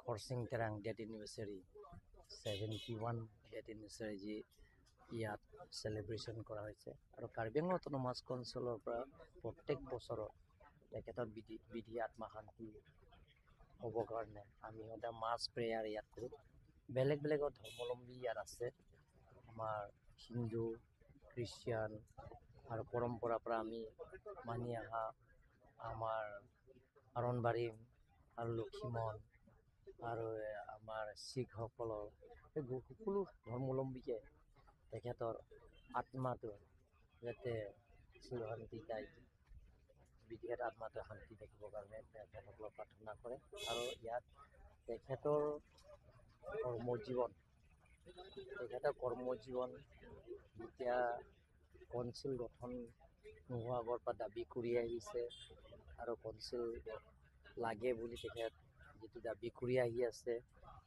Khorsing Terang death anniversary, 71 death anniversary যি ইয়াত celebration কৰা হৈছে। আৰু কাৰ্বি আংলং অট'নমাছ কাউন্সিলৰ পৰা প্ৰত্যেক বছৰত তেখেতৰ বিদেহী বিদেহী আত্মা শান্তি হ'বৰ কাৰণে আমি সদায় মাছ প্ৰেয়াৰ ইয়াত কৰোঁ। বেলেগ বেলেগৰ ধৰ্মাৱলম্বী ইয়াত আছে, আমাৰ হিন্দু, খ্ৰীষ্টিয়ান আৰু পৰম্পৰাৰ পৰা আমি মানি অহা আমাৰ আৰণবাৰী আৰু লখিমন আৰু আমাৰ শিখসকলৰ, এই সকলো ধৰ্মাৱলম্বীকে তেখেতৰ আত্মাটো যাতে চিৰশান্তি পায়, বিদেহী আত্মাটো শান্তি থাকিবৰ কাৰণে তেখেতসকলক প্ৰাৰ্থনা কৰে। আৰু ইয়াত তেখেতৰ কৰ্মজীৱন যেতিয়া কাউন্সিল গঠন নোহোৱা আগৰ পৰা দাবী কৰি আহিছে আৰু কাউন্সিল লাগে বুলি তেখেত যিটো দাবী কৰি আহি আছে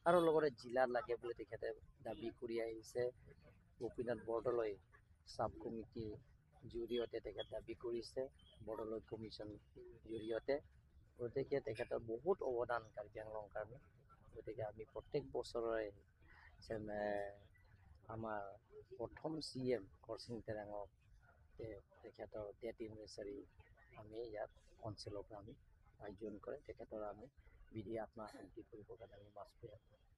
আৰু লগতে জিলাত লাগে বুলি তেখেতে দাবী কৰি আহিছে। গোপীনাথ বৰদলৈ চাব কমিটিৰ জৰিয়তে তেখেত দাবী কৰিছে, বৰদলৈ কমিশ্যন জৰিয়তে। গতিকে তেখেতৰ বহুত অৱদান কাৰ্বি আংলং কাৰণে। গতিকে আমি প্ৰত্যেক বছৰৰে আমাৰ প্ৰথম চি এম খৰচিং তেৰাঙক তেখেতৰ ডেথ এনিভাৰ্চাৰী আমি ইয়াত কাউন্সিলৰ পৰা আমি আয়োজন কৰে। তেখেতৰ আমি বিদেহী আত্মা শান্তি কৰিবৰ কাৰণে আমি মাছ প্ৰেয়াৰ কৰোঁ।